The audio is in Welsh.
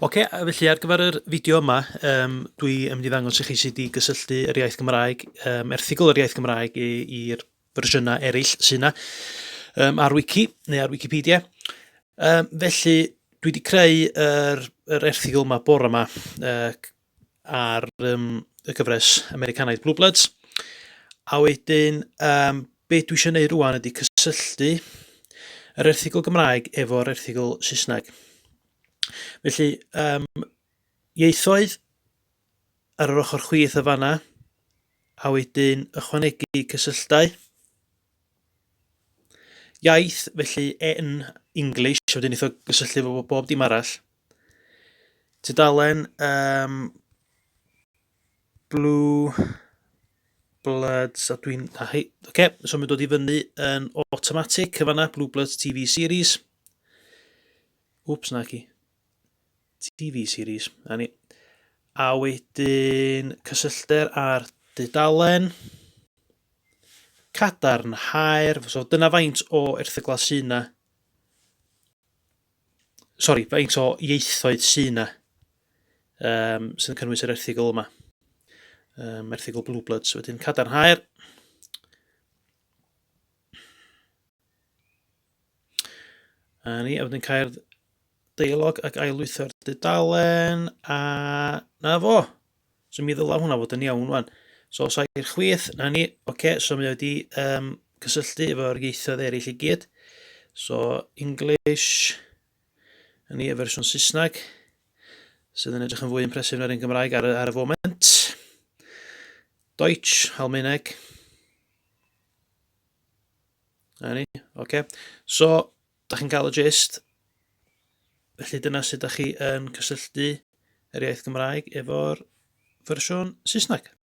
Oce, felly ar gyfer yr fideo yma, um, dwi yn mynd i ddangos i chi sut i gysylltu yr iaith Gymraeg, um, erthygl yr iaith Gymraeg i'r fersiynau eraill sy'n yna um, ar Wiki neu ar Wikipedia. Um, felly, dwi wedi creu yr, yr erthygl yma bore yma uh, ar um, y gyfres Americanaidd Blue Bloods. A wedyn, um, be dwi eisiau gwneud rwan ydy cysylltu yr erthygl Gymraeg efo'r erthygl Saesneg. Felly, um, ieithoedd ar yr ochr chwith y fanna, a wedyn ychwanegu cysylltau. Iaith, felly en English, a wedyn eitho gysylltu efo bob dim arall. Tudalen um, Blue Bloods, a dwi'n... A hei, oce, okay, so mae'n dod i fyny yn automatic y fanna, Blue Bloods TV series. Wps, na ci. TV series, na ni. A wedyn cysyllter ar dudalen. Cadarnhaer, so dyna faint o erthyglau sy'n na. Sori, faint o ieithoedd sy'n na um, sy'n cynnwys yr erthygl yma. Um, erthygl Blue Bloods. Wedyn cadarnhaer. A ni, a wedyn cael deialog ac ailwytho'r dudalen, a na fo. So mi ddyla hwnna fod yn iawn wan. So os i'r chwith, na ni, oce, okay, so mi wedi um, cysylltu efo'r ieithoedd eraill i gyd. So English, na ni, y fersiwn Saesneg, sydd yn edrych yn fwy impresif na'r un Gymraeg ar, ar y foment. Deutsch, Almaeneg. Na ni, oce. Okay. So, da chi'n cael y gist. Felly dyna sut da chi yn cysylltu yr iaith Gymraeg efo'r fersiwn Saesneg.